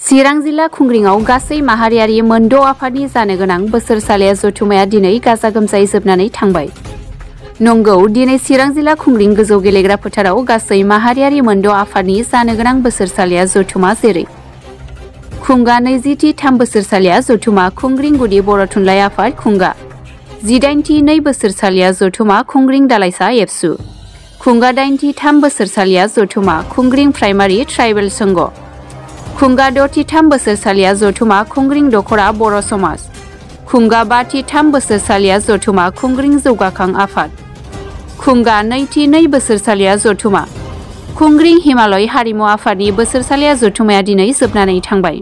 चिरां जिल्ला खुंग्रिंआव गासै माहारियारि मोनद' आफादनि जानो गोनां बोसोरसालिया जथुमाया दिनै गाजा गोमजायै जोबनानै थांबाय। नंगौ, दिनै चिरां जिल्ला खुंग्रिं गोजौ गेलेग्रा फोथाराव गासै माहारियारि मोनद' आफादनि जानो गोनां बोसोरसालिया जथुमा जेरै खुंगा 20थि 3 बोसोरसालिया जथुमा खुंग्रिं गुदि बर' थुनलाइ आफाद खुंगा 18थि 2 बोसोरसालिया जथुमा खुंग्रिं दालाइसा एबसु खुंगा 8थि 3 बोसोरसालिया जथुमा खुंग्रिं प्राइमारि ट्राइबेल संघ खुंगा 6थि 3 बोसोरसालिया जथुमा खुंग्रिं दखरा बर' समाज खुंगा 5थि 3 बोसोरसालिया जथुमा खुंग्रिं जौगाखां आफाद खुंगा 2थि 2 बोसोरसालिया जथुमा खुंग्रिं हिमालय हारिमु आफादनि बोसोरसालिया जथुमाया दिनै जोबनानै थांबाय।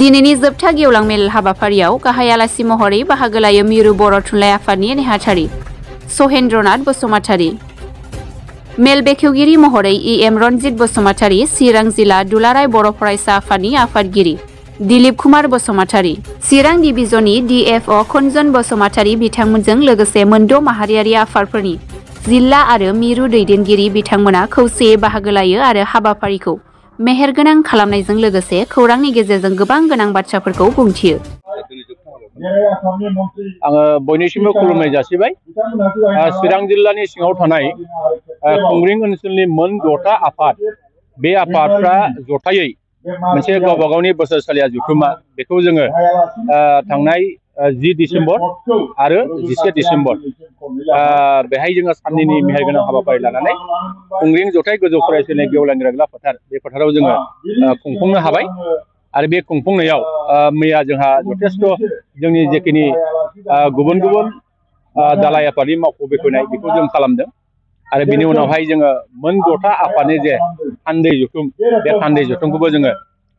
दिनैनि जोबथा गेवलां मेल हाबाफारियाव गाहाय आलासि महरै बाहागो लायो मिरु बर' थुनलाइ आफादनि नेहाथारि सहेन्द्रनाथ बसुमतारी, मेल बेखेवगिरि महरै इ.एम. रनजित बसुमतारी, चिरां जिल्ला दुलाराय बर' फरायसा आफादनि आफादगिरि दिलीप कुमार बसुमतारी, चिरां डिभिजननि डि.एफ.अ. खनजन बसुमतारी बिथांमोनजों लोगोसे मोनद' माहारियारि आफादफोरनि जिल्ला आरो मिरु दैदेनगिरि बिथांमोना खौसेयै बाहागो लायो आरो हाबाफारिखौ मेहेरगोनां खालामनायजों लोगोसे खौरांनि गेजेरजों गोबां गोनां बाथ्राफोरखौ बुंथियो। आङो बयनिसिमबो खुलुमनाय जासिबाय। चिरां जिल्लानि सिङाव थानाय खुंग्रिं ओनसोलनि मोन 6टा आफाद, बे आफादफ्रा जथायै मोनसे गावबा गावनि बोसोरसालिया जथुमा, बेखौ जोङो थांनाय 10 डिसेम्बर आरो 11 डिसेम्बर बेहाय जोङो साननैनि मेहेरगोनां हाबाफारि लानानै खुंग्रिं जथाय गोजौ फरायसालिनि गेवलां गेलेग्रा फोथार, बे फोथाराव जोङो खुंफुंनो हाबाय। आरो बे खुंफुंनायाव मैया जोंहा जथेस्थ' जोंनि जेखिनि गुबुन गुबुन दालाइ आफादनि मावख' बेखेवनाय बेखौ जों खालामदों। आरो बिनि उनावहाय जोङो मोन 6टा आफादनि जे थान्दै जथुम, बे थान्दै जथुमखौबो जोङो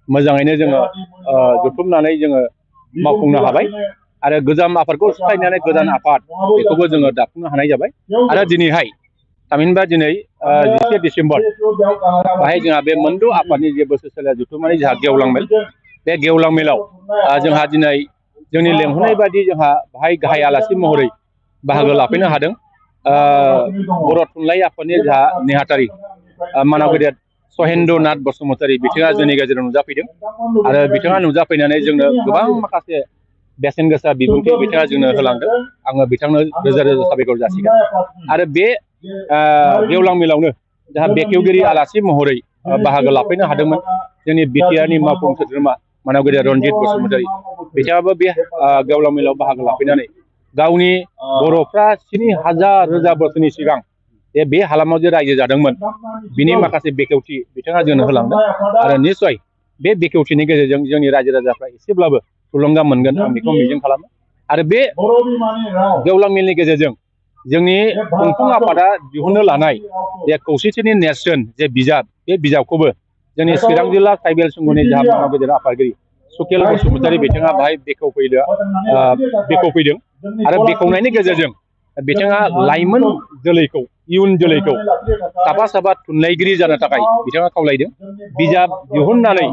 मोजाङैनो जोङो जथुमनानै जोङो मावफुंनो हाबाय। आरो गोजाम आफादखौ सिफायनानै गोदान आफाद बेखौबो जोङो दाफुंनो हानाय जाबाय। आरो दिनैहाय थामहिनबा दिनै 11 डिसेम्बर बाहाय जोंहा बे मोनद' आफादनि जे बोसोरसालिया जथुमानि जोंहा गेवलां मेल, बे गेवलां मेलाव जोंहा दिनै जोंनि लेंहरनाय बायदि जोंहा बाहाय गाहाय आलासि महरै बाहागो लाफैनो हादों बर' थुनलाइ आफादनि जोंहा नेहाथारि मानाव गेदेर सहेन्द्रनाथ बसुमतारी बिथाङा जोंनि गेजेराव नुजाफैदों। आरो बिथाङा नुजाफैनानै जोंनो गोबां माखासे बेसेन गोसा बिबुंथि बिथाङा जोंनो होलांदों। आङो बिथांनो रोजा रोजा साबायखर जासिगोन। आरो बे गेवलां मेलावनो जोंहा बेखेवगिरि आलासि महरै बाहागो लाफैनो हादोंमोन जोंनि बिटिआरनि मावफुं सोद्रोमा मानाव गेदेर रनजित बसुमतारी, बिथाङाबो बे गेवलां मेलाव बाहागो लाफैनानै गावनि बर'फ्रा 7000 रोजा बोसोरनि सिगां बे हालामाव जे रायजो जादोंमोन बिनि माखासे बेखेवथि बिथाङा जोंनो होलांदों। आरो निस्सय बे बेखेवथिनि गेजेरजों जोंनि रायजो राजाफ्रा एसेब्लाबो थुलुंगा मोनगोन, आं बेखौ मिजिं खालामो। आरो बे गेवलां मेलनि गेजेरजों जोंनि खुंफुं आफादा दिहुननो लानाय जे खौसेथिनि नेरसोन जे बिजाब, बे बिजाबखौबो जोंनि चिरां जिल्ला ट्राइबेल संघनि जोंहा मानाव गेदेर आफादगिरि सुकेल बसुमतारी बिथाङा बाहाय बेखेवफैदों। आरो बेखेवनायनि गेजेरजों बिथाङा लाइमोन जोलैखौ, इयुन जोलैखौ साफा साफा थुनलाइगिरि जानो थाखाय बिथाङा खावलायदों। बिजाब दिहुननानै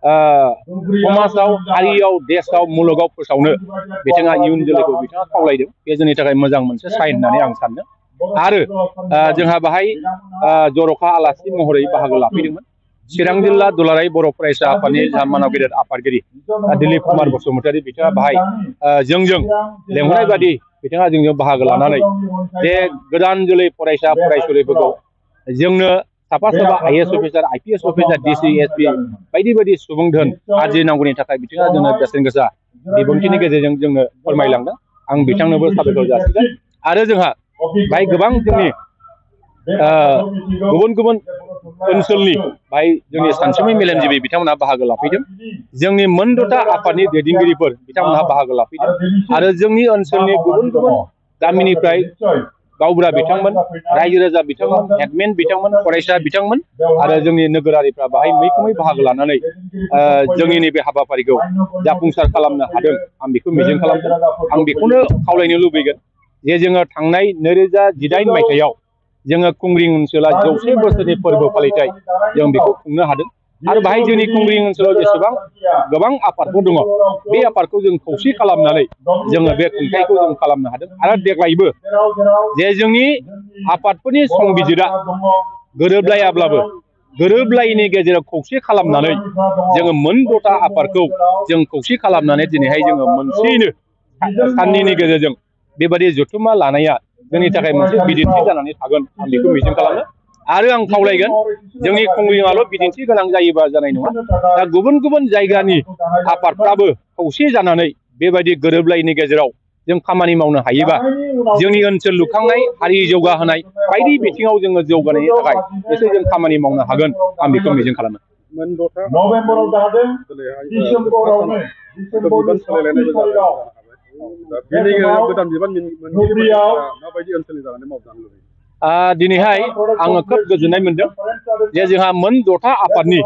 समाजाव, हारियाव, देशआव, मुलुगाव फोसावनो बिथाङा इयुन जोलैखौ बिथाङा खावलायदों। बे जोंनि थाखाय मोजां मोनसे साइन होननानै आं सानदों। आरो जोंहा बाहाय जर'खा आलासि महरै बाहागो लाफैदोंमोन चिरां जिल्ला दुलाराय बर' फरायसा आफादनि मानाव गेदेर आफादगिरि दिलीप कुमार बसुमतारी, बिथाङा बाहाय जोंजों लेंहरनाय बादि बिथाङा जोंजों बाहागो लानानै जे गोदान जोलै फरायसा फरायसुलिफोरखौ जोंनो साफा साफा IAS officer, IPS officer, DC, SP बायदि बायदि सुबुं धोन आरजिनांगौनि थाखाय बिथाङा जोंनो बेसेन गोसा बिबुंथिनि गेजेरजों जोंनो फोरमायलांदों। आं बिथांनोबो साबायखर जासिगोन। आरो जोंहा बाहाय गोबां जोंनि गुबुन गुबुन ओनसोलनि बाहाय जोंनि सानसुमै मेलेमजिबि बिथांमोनहा बाहागो लाफैदों। जोंनि मोन 6टा आफादनि दैदेनगिरिफोर बिथांमोनहा बाहागो लाफैदों। आरो जोंनि ओनसोलनि गुबुन गुबुन गामिनिफ्राय गावबुरा बिथांमोन, रायजो राजा बिथांमोन, हेडमेन बिथांमोन, फरायसा बिथांमोन आरो जोंनि नोगोरारिफ्रा बाहाय मैखोमै बाहागो लानानै जोंनि नैबे हाबाफारिखौ जाफुंसार खालामनो हादों। आं बेखौ मिजिं खालामदों। आं बेखौनो खावलायनो लुबैगोन जे जोङो थांनाय 2018 मायथाइयाव जोङो खुंग्रिं ओनसोला 100 बोसोरनि फोरबो फालिथाय जों बेखौ खुंनो हादों। आरो बाहाय जोंनि खुंग्रिं ओनसोलाव जेसेबां गोबां आफादफोर दङ, बे आफादखौ जों खौसे खालामनानै जोङो बे खुंथायखौ जों खालामनो हादों। आरो देग्लायबो जे जोंनि आफादफोरनि संबिजिरा गोरोबलायाब्लाबो गोरोबलायैनि गेजेराव खौसे खालामनानै जोङो मोन 10टा आफादखौ जों खौसे खालामनानै दिनैहाय जोङो मोनसेयैनो साननैनि गेजेरजों बेबायदि जथुम्मा लानाया जोंनि थाखाय मोनसे बिदिन्थि जानानै थागोन आं बेखौ मिजिं खालामो आरो आं खावलायगोन जोंनि खुंग्रिङाल' बिदिन्थि गोनां जायोबा जानाय नङा दा गुबुन गुबुन जायगानि आफादफ्राबो खौसे जानानै बेबायदि गोरोबलायैनि गेजेराव जों खामानि मावनो हायोबा जोंनि ओनसोल लुखांनाय हारि जौगाहोनाय बायदि बिथिङाव जोङो जौगानायनि थाखाय एसे जों खामानि मावनो हागोन आं बेखौ मिजिं खालामो नभेम्बराव जादों डिसेम्बरावनो बिबान सोलायलायनायबो दिनैहाय आङो खोब गोजोननाय मोनदों जे जोंहा मोन 10टा आफादनि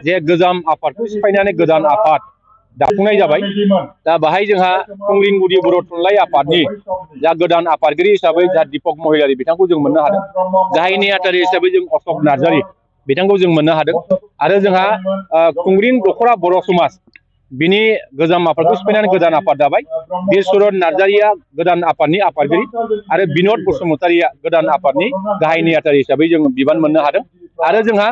जे गोजाम आफादखौ सिफायनानै गोदान आफाद दाफुंनाय जाबाय दा बाहाय जोंहा खुंग्रिं बर' थुनलाइ आफादनि जा गोदान आफादगिरि हिसाबै जा दीपक महिलारि बिथांखौ जों मोननो हादों गाहाय नेहाथारि हिसाबै जों अशोक नार्जारी बिथांखौ जों मोननो हादों आरो जोंहा खुंग्रिं दख'रा बर' समाज बिनि गोजाम आफादखौ सिफायनानै गोदान आफाद दाबाय बिरचरन नार्जारीया गोदान आफादनि आफादगिरि आरो बिनोद बसुमतारीया गोदान आफादनि गाहाय नेहाथारि हिसाबै जों बिबान मोननो हादों आरो जोंहा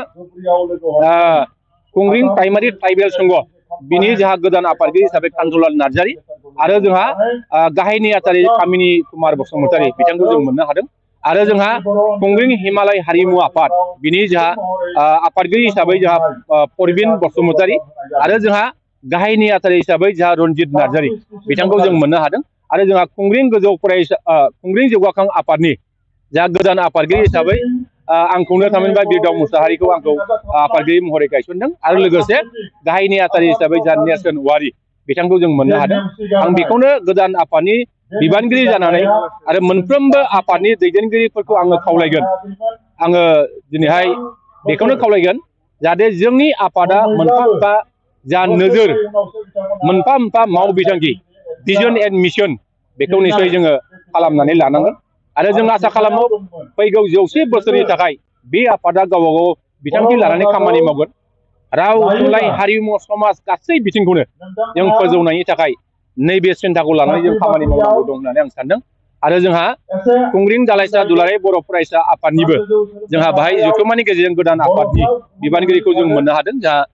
खुंग्रिं प्राइमारि ट्राइबेल संघ बिनि जोंहा गोदान आफादगिरि हिसाबै कान्जलाल नार्जारी आरो जोंहा गाहाय नेहाथारि कामिनी कुमार बसुमतारी बिथांखौ जों मोननो हादों आरो जोंहा खुंग्रिं हिमालय हारिमु आफाद बिनि जोंहा आफादगिरि हिसाबै जोंहा परबिन बसुमतारी आरो जोंहा गाहाय नेहाथारि हिसाबै जोंहा रनजित नार्जारी बिथांखौ जों मोननो हादों आरो जोंहा खुंग्रिं गोजौ फरायसा खुंग्रिं जौगाखां आफादनि जा गोदान आफादगिरि हिसाबै आंखौनो थामहिनबा बिरदाव मुसाहारिखौ आंखौ आफादगिरि महरै गायसनदों आरो लोगोसे गाहाय नेहाथारि हिसाबै जा नेरसोन औवारी बिथांखौ जों मोननो हादों आं बेखौनो गोदान आफादनि बिबानगिरि जानानै आरो मोनफ्रोमबो आफादनि दैदेनगिरिफोरखौ आङो खावलायगोन आङो दिनैहाय बेखौनो खावलायगोन जाहाथे जोंनि आफादा मोनफा मोनफा जा नोजोर मोनफा मोनफा मावबिथांखि भिजन एन्ड मिशन बेखौ निश्चय जोङो खालामनानै लानांगोन आरो जों आसा खालामो फैगौ 100 बोसोरनि थाखाय बे आफादा गावबा गाव बिथांखि लानानै खामानि मावगोन राव थुनलाइ हारिमु समाज गासै बिथिंखौनो जों फोजौनायनि थाखाय नैबे सिन्थाखौ लानानै जों खामानि मावनांगौ दं होननानै आं सानदों आरो जोंहा खुंग्रिं दालाइसा दुलाराय बर' फरायसा आफादनिबो जोंहा बाहाय जथुम्मानि गेजेरजों गोदान आफादनि बिबानगिरिखौ जों मोननो हादों जोंहा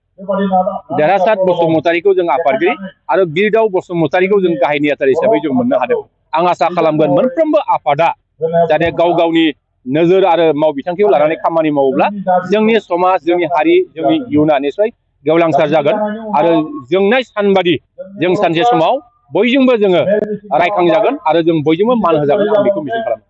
देरहासात बसुमतारीखौ जों आफादगिरि आरो बिरदाव बसुमतारीखौ जों गाहाय नेहाथारि हिसाबै जों मोननो हादों आं आसा खालामगोन मोनफ्रोमबो आफादा जाहाथे गाव गावनि नोजोर आरो मावबिथांखिखौ लानानै खामानि मावोब्ला जोंनि समाज जोंनि हारि जोंनि इयुना निश्चय गेवलांसार जागोन आरो जोंनाय सानबादि जों सानसे समाव बयजोंबो जोङो रायखांजागोन आरो जों बयजोंबो मान होजागोन आं बेखौ मिजिं खालामो